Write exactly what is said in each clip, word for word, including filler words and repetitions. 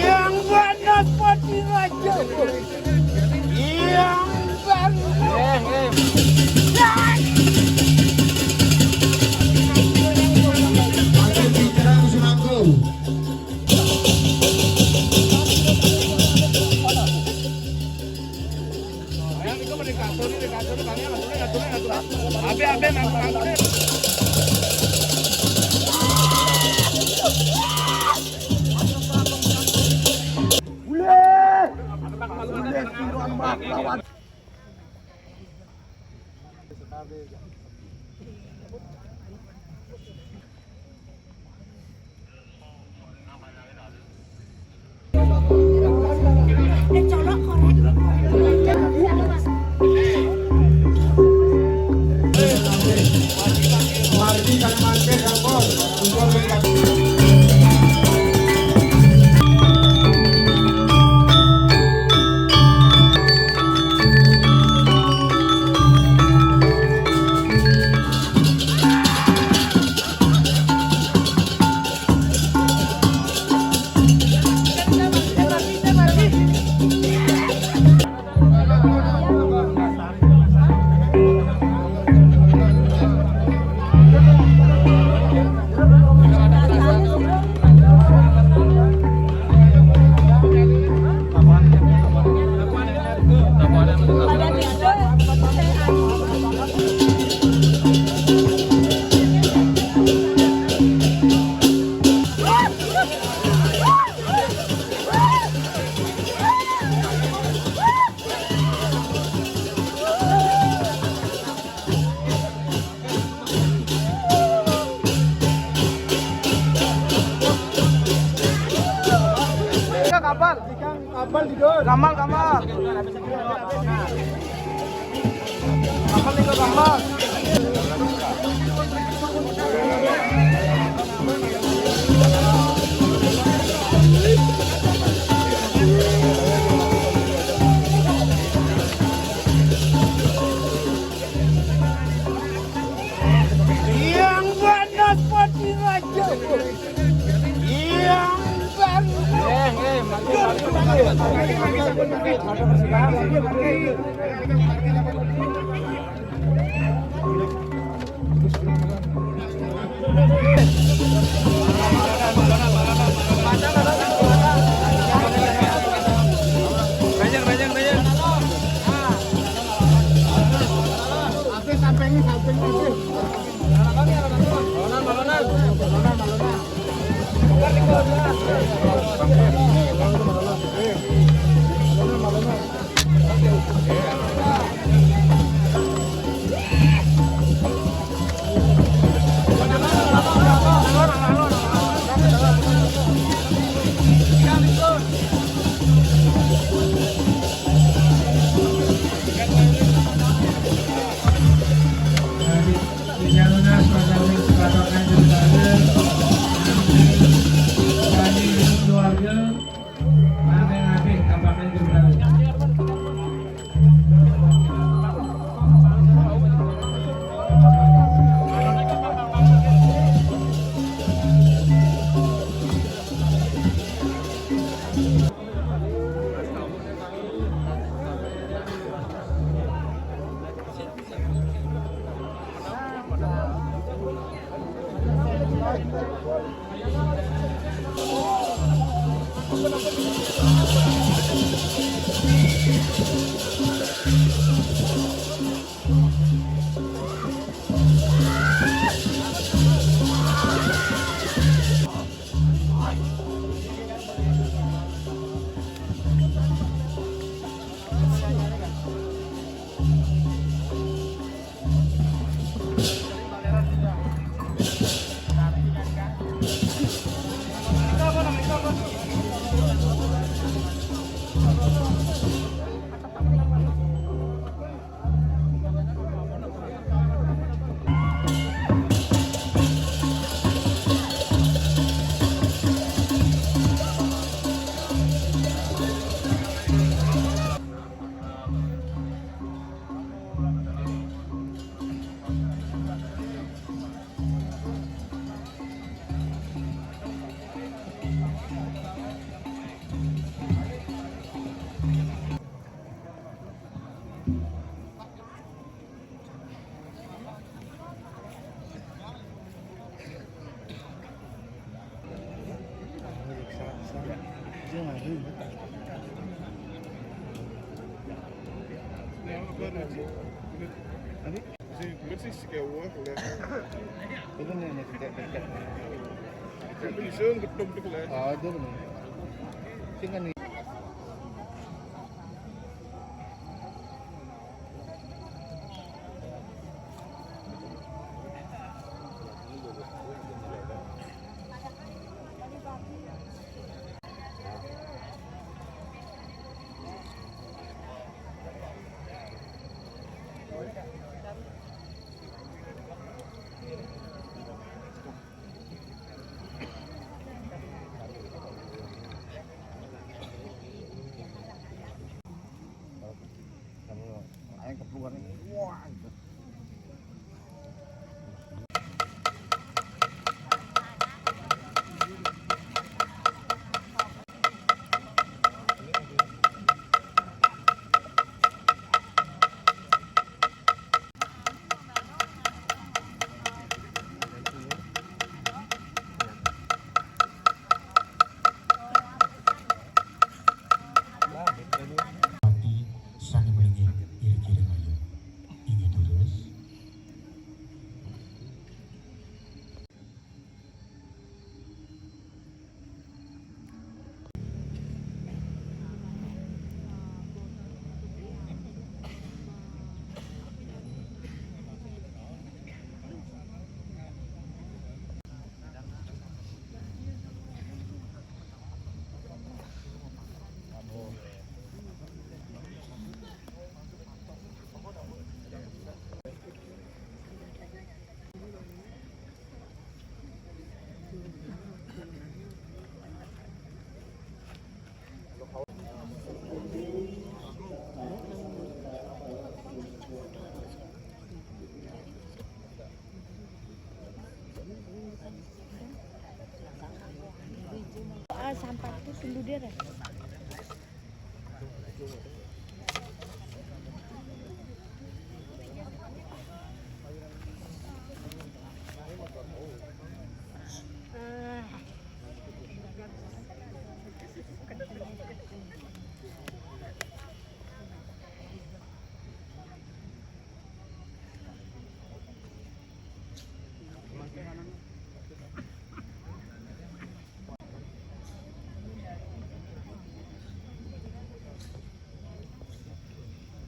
Yang panas pati raja. Yang panas. Pakai bicara semangkuk. Kapal. Kapal tidur. Kamal, kamal. Kamal tidur, kamal. Yang panas pati raja. Yang panas. Keluarga. Sing bersih sih kayak wah, udah. Itu nih, nih, cek, cek, cek. Tapi bisa gedung tuh lah. Ah, itu nih. Sing kan nih. Ayo keluar nih. Wah, gitu. Pati sane melingin iri-kiri mayu. Inggih durus. Ah, sampah tuh dulu dia.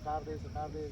Sekar deh, sekar deh.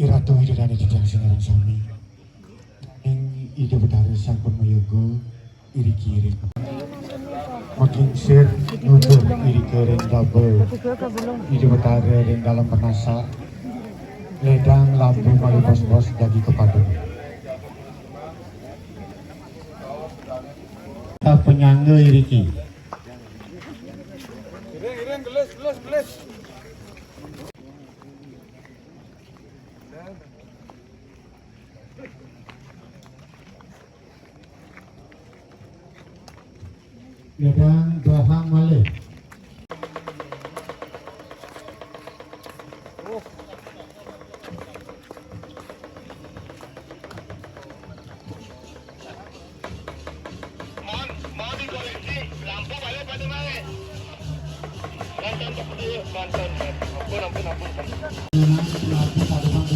Iratu Widadari titiang sinaran sami. Ing Ida Betara sampun mayoga iri kiring. Makingsir nutur iri kiring daba Ida Betara ring dalem penasak. Ledang lampu malih bos-bos dagi kepadung. Penyangga iriki. Iring, iring, gelis, gelis, gelis. Gedang dohang malih. Mohon, mohon dikoreksi, lampu balik pada mana? Nonton, nonton, nonton. Ampun, ampun, ampun. Lampu pada mana?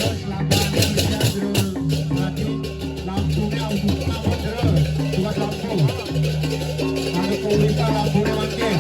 Terus lampune mriki, Jero. Berarti lampune untuk mawon, Jero. Tugas lampu. Anu, polisi lampune mangke.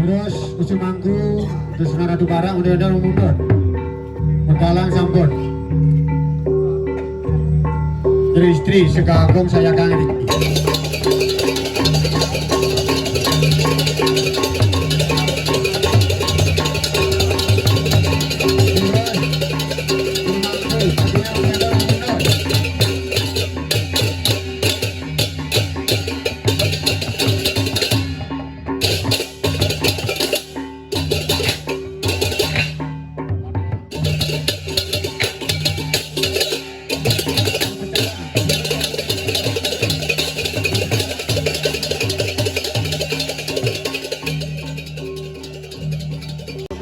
Terus Kusumangku, terus Naratu Barak, udah-udah mundur. Pegalang sampun. Istri-istri, Sega Agung saya kang Riki.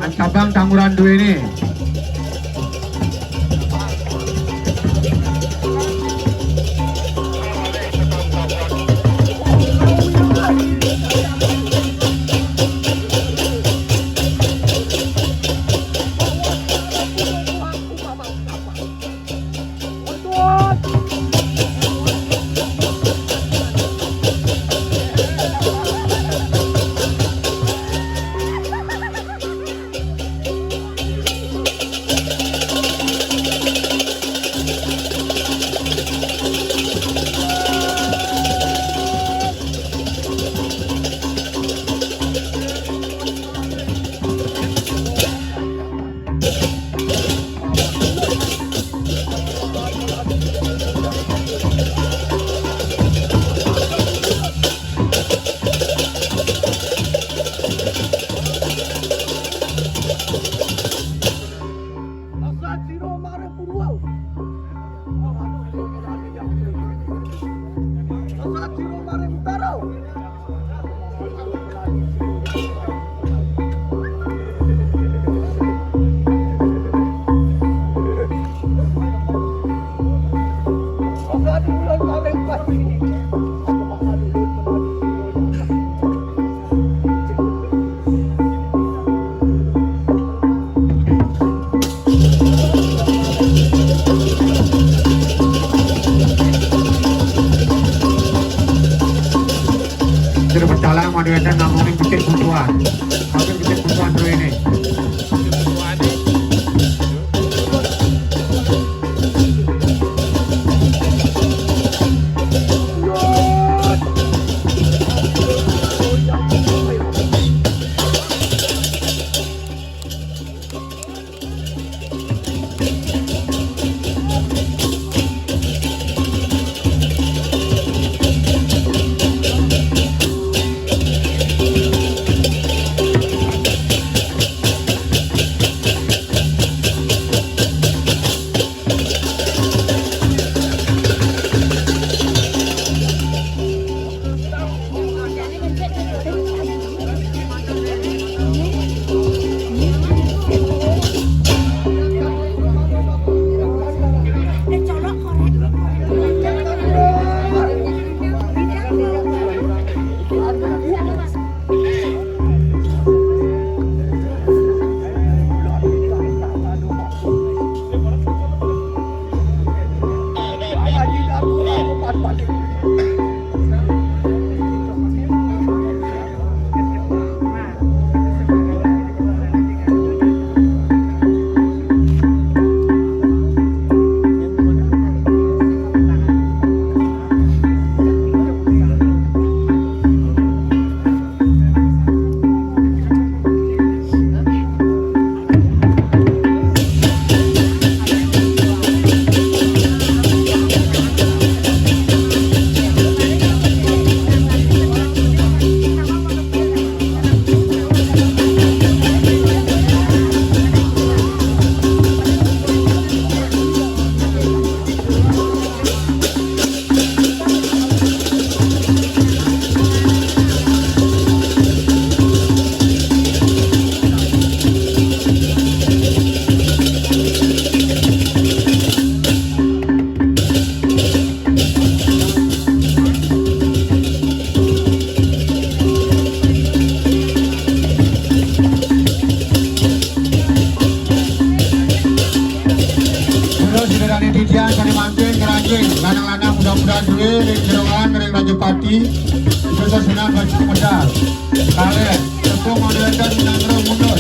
Mas Kabang, tanguran duwene. Rasa Ciro mare Purwa. Rasa Ciro mare Utara. Jero pecalang mau diwénten namung ing becik butuhan. Tapi becik butuhan duwéné. Terus giliran titian kali mangkin keranjing, lanang-lanang muda-muda duwe ring jeroan ring Rajapati. Terus senang baju medal. Kale, tepung moderator menang mundur.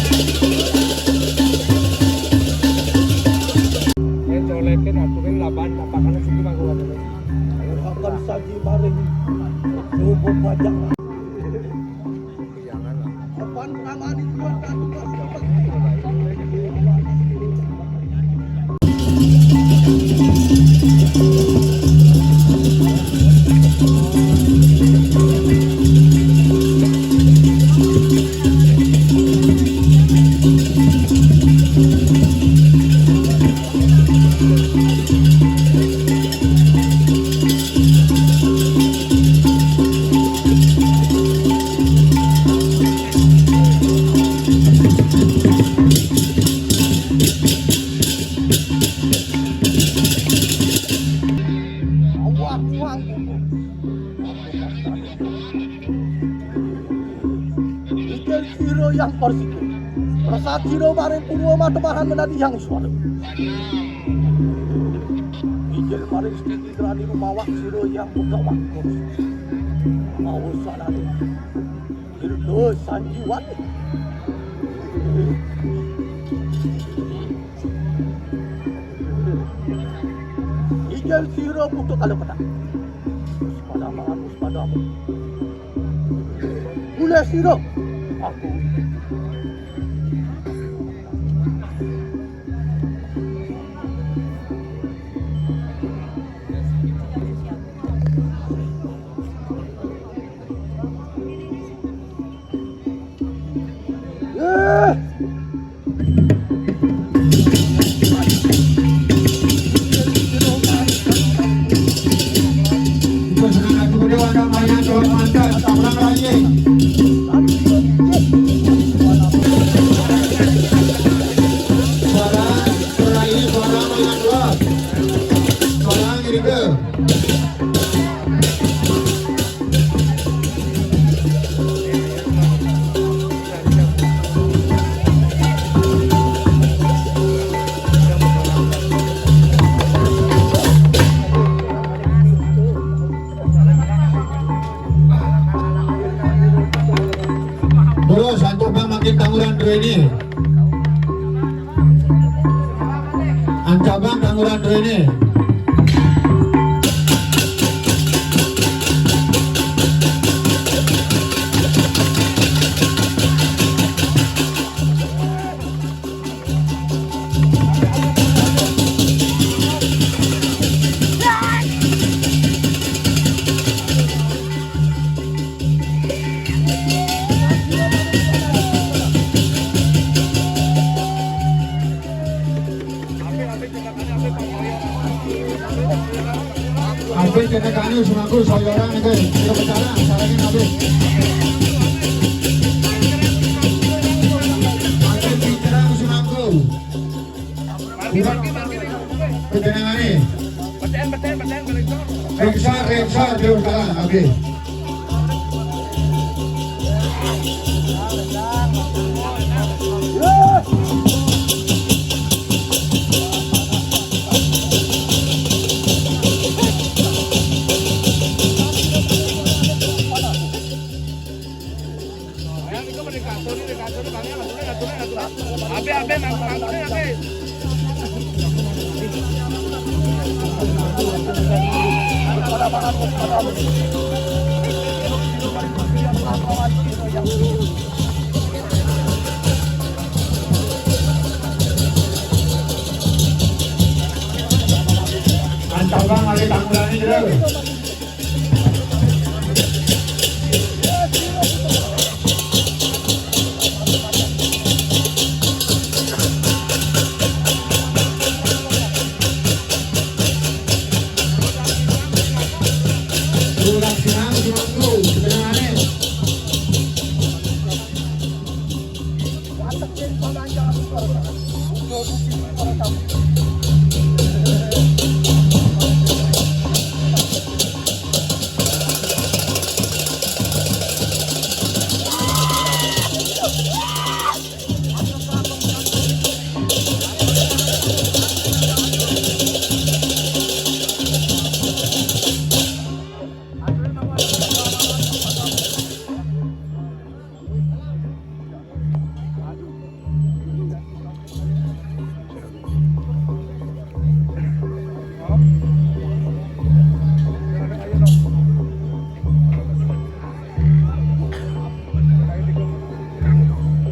Yen coleke aturin laban tapakane siki mangko wadene. Akan saji maring lubuk pajak. Apan pramani tuan katukan. Inggih sira Hyang Korsika. Prasad sira maring Purwa Matemahan menadi Hyang Iswara. Inggih maring Stuti Trani rumawak sira Hyang Bhagawan Korsika. Maosanane Tirta Sanjiwani. Inggih sira putu kala petang. Pada mangan, pada mulai sira. Aku. Eh. Terus, antuk bang makin tanguran duweni. Ancabang tanguran rene. Ape jenengane semangku soyoran iki. Kita bicara, carane ape? Ape bicara semangku. Bukan jenengane. Reksa, reksa, dia salah, ape? Mantap, Bang, lagi tanggulangi, Bro. Tulang Sinang, Sinangku, sebenarnya.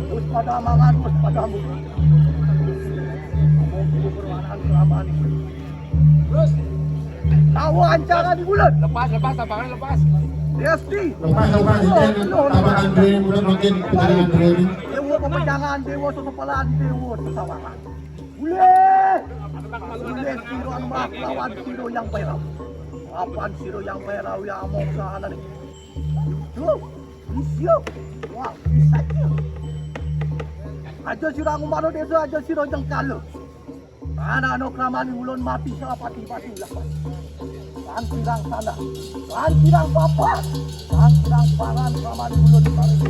Terus pada mangan, terus pada. Terus. Lawan cara di bulan. Lepas, lepas, tampakannya lepas. Desti. Lepas, lepas, itu yang tampakan Andre, bulan makin kepada Andre ini. Dewa pepejangan, dewa sesepalan, dewa sesawangan. Boleh. Boleh siro anu lawan siro yang perau. Kapan siro yang perau ya mau ke anak ni? Duh, isyo. Wah, bisa je. Aja siro ngumaro desa, aja siro jengkalo. Anak no kramani ulun mati salah pati-pati lah. Sang pirang sana, sang pirang papan, sang pirang pangan kramani ulun mati.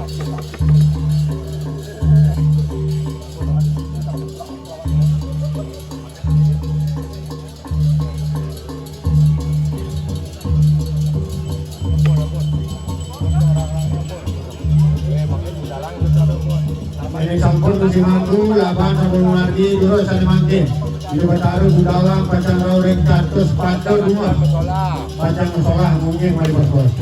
Ini sampun mesti mampu, laban sampun mengerti, terus ada mangkin. Ini bertaruh di dalam pacang rau ring catus pacang rumah. Pacang musola mungkin mari bos-bos.